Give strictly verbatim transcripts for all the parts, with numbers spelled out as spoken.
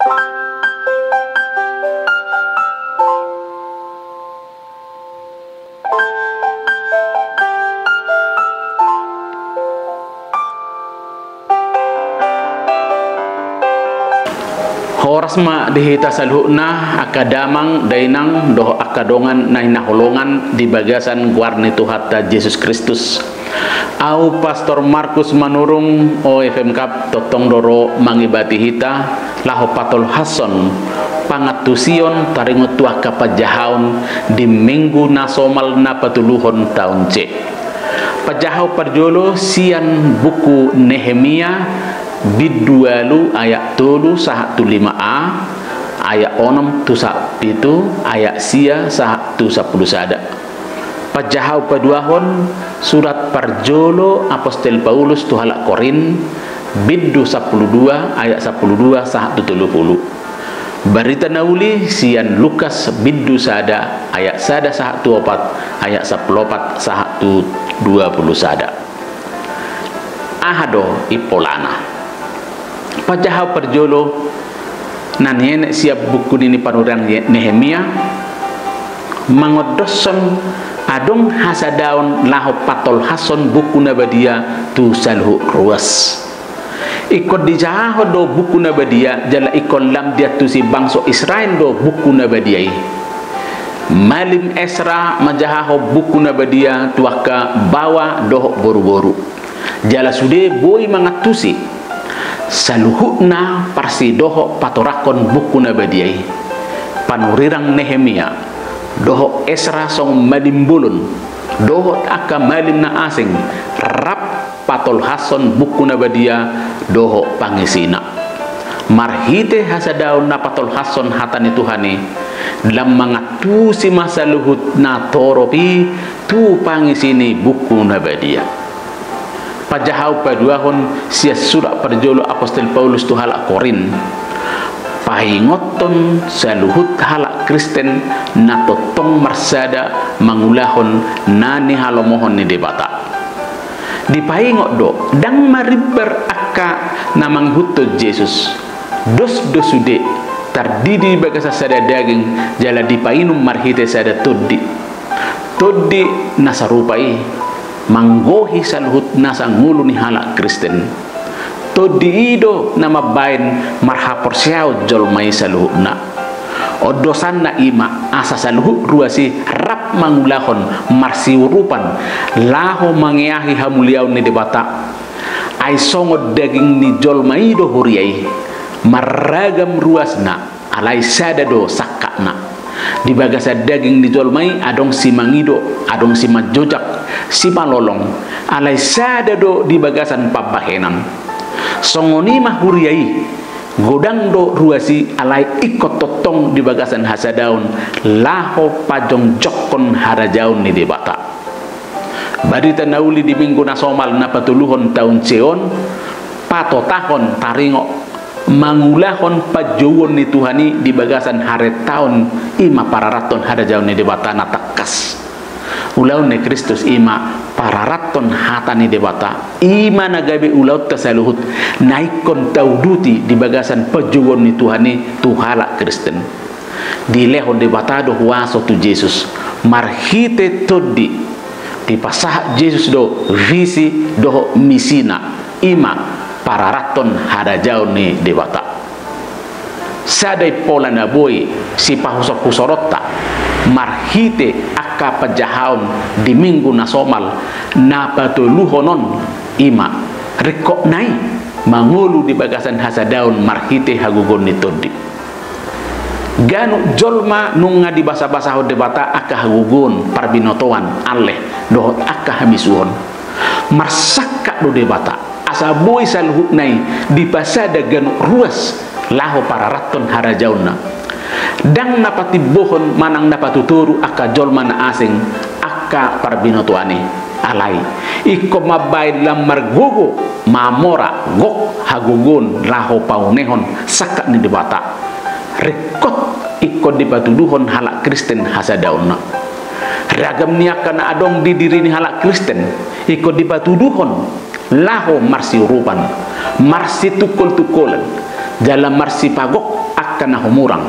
Horas ma di hita saluhutna, angka damang, dainang, dohot angka dongan na hinaholongan di bagasan goar ni Tuhanta Jesus Kristus. Au Pastor Markus Manurung, O F M Cup, tongtong do ro mangibati hita, laho patolhashon pangantusion taringot tu angka panjahaon di Minggu na somal na patoluhon taon C. Panjahaon parjolo sian buku Nehemia, bindu ualu ayat tolu sahat tu lima a, ayat onom tu sahat pitu, ayat sia sahat tu sampulu sada. Panjahaon paduahon surat parjolo Apostel Paulus tu halak Korint, bindu sampulu dua ayat sampulu dua sahat tu tolu pulu. Barita na uli sian Lukas, bindu sada ayat sada sahat tu opat, ayat sampulu opat sahat tu dua pulu sada. Aha do impolana? Panjahaon parjolo na nienet sian buku ni panurirang Nehemia mangondoshon adong hasadaon laho patolhashon buku na badia tu saluhut ruas. Ingkon dijahahon do buku na badia jala ingkon lam diantusi bangso Israel do buku na badia i. Malim Esra manjahahon buku na badia tu angka baoa dohot boruboru. Jala sude boi mangantusi saluhutna parsidohot patorangkon buku na badia i. Panurirang Nehemia dohot Esra songon malim bolon dohot angka malim na asing rap patolhashon buku na badia dohot pangisina. Marhite hasadaon na patolhashon hata ni Tuhan i, lam mangantusi ma saluhut na torop i tu pangisi ni buku na badia. Panjahaon paduahon sian surat parjolo Apostel Paulus tu halak Korint, paingothon saluhut halak Kristen na tongtong marsada mangulahon na nihalomohon ni Debata. Dipaingot do, ndang marimbar angka na mangihuthon Jesus. Dos do sude tardidi di bagasan sada daging jala dipainum marhite sada tondi. Tondi na sarupa i manggohi saluhut nasa ngolu ni halak Kristen. Tondi i do na mambaen marhaporseaon jolma i saluhutna. Ondosanna i ma asa saluhut ruas i rap mangulahon marsiurupan laho mangeahi hamuliaon ni Debata. Ai songon daging ni jolma i do huria i, marragam ruasna, alai sada do sangkapna. Di bagasan daging ni jolma i adong simangido, adong simanjojak, simalolong, alai sada do di bagasan pambahenan. Songon i ma huria i, godang do ruas i alai ingkon tongtong di bagasan hasadaon laho pajongjongkon harajaon ni Debata. Barita na uli di minggu na somal na patoluhon taon C on, patotahon taringot mangulahon panjouon ni Tuhan i di bagasan harentaon, i ma pararathon harajaon ni Debata na tangkas. Ulaon ni Kristus i ma pararathon hata ni Debata, i ma na gabe ulaonta saluhut na ingkon tauduti di bagasan panjouon ni Tuhan i tu halak Kristen. Dilehon Debata do huaso tu Jesus marhite tondi. Dipasahat Jesus do visi dohot misina, i ma pararathon harajaon ni Debata. Sada impola na boi sipahusorhusoronta marhite angka panjahaon di minggu na somal na patoluhon on, i ma ringkot nai mangolu di bagasan hasadaon marhite hagogoon ni tondi. Ganup jolma nunga dibasabasahon Debata angka hagogoon, parbinotoan, alleh dohot angka habisuhon. Marsangkap do Debata asa boi saluhutna i dipasada ganup ruas laho pararathon harajaonna. Ndang na patimbohon manang na patutoru angka jolma na asing angka parbinotoan i. Alai ingkon mambaen lam margogo, mamora, gok hagogoon laho paunehon sangkap ni Debata. Ringkot ingkon dipatuduhon halak Kristen hasadaonna. Ragam ni angka na adong di diri ni halak Kristen ingkon dipatuduhon laho marsiurupan, marsitungkoltungkolan, jala marsipagok angka na humurang.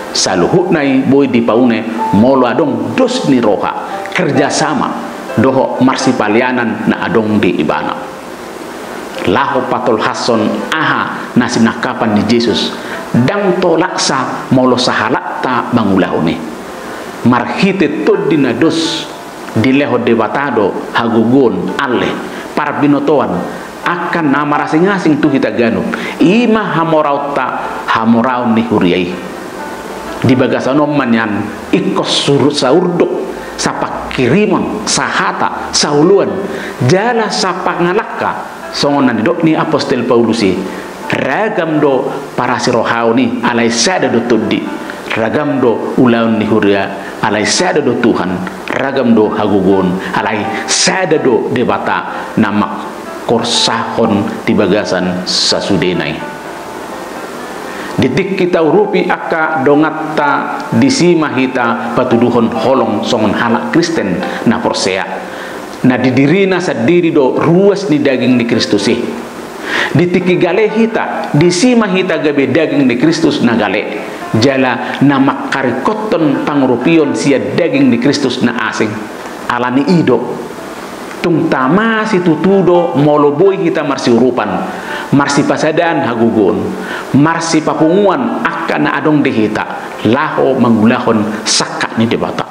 Saluhutna i boi dipaune molo adong dos ni roha, kerjasama, dohot marsipalianan na adong di ibana. Laho patolhashon aha na sinangkapan ni Jesus, ndang tolapsa molo sahalakta mangulahon i. Marhite tondi na dos, dilehon Debata do hagogoon, ale, parbinotoan, angka na marasing-asing tu hita ganup, i ma hamoraonta, hamoraon ni huria i. Di bagasan on ma nian ingkon sur-, saurduk, sapangkirimon, sahata, saoloan, jala sapangalangka, songon na nidok ni apostel Paulus i, ragam do parasirohaon i, alai sada do tondi, ragam do ulaon ni huria, alai sada do Tuhan, ragam do hagogoon, alai sada do Debata na mangkorsahon di bagasan sasudena i. Di tingki taurupi angka donganta, disi ma hita patuduhon holong songon halak Kristen na porsea, na di dirina sandiri do ruas ni daging ni Kristus i. Di tingki gale hita, disi ma hita gabe daging ni Kristus na gale, jala na mangkaringkothon pangurupion sian daging ni Kristus na asing. Alani i do, tung tama situtu do molo boi hita marsiurupan, marsipasadaan hagogoon, marsipapunguan angka na adong di hita, laho mangulahon sangkap ni Debata.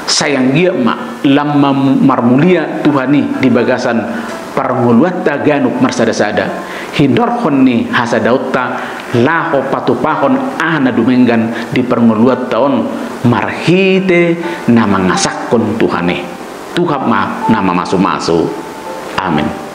Sai anggiat ma lam mam-, marmulia Tuhan i di bagasan parngoluanta ganup marsada-sada, hinorhon ni hasadaonta laho patupahon aha na dumenggan di parngoluanta on marhite na mangasahon Tuhan i. Tuhan ma na mamasu-masu. Amen.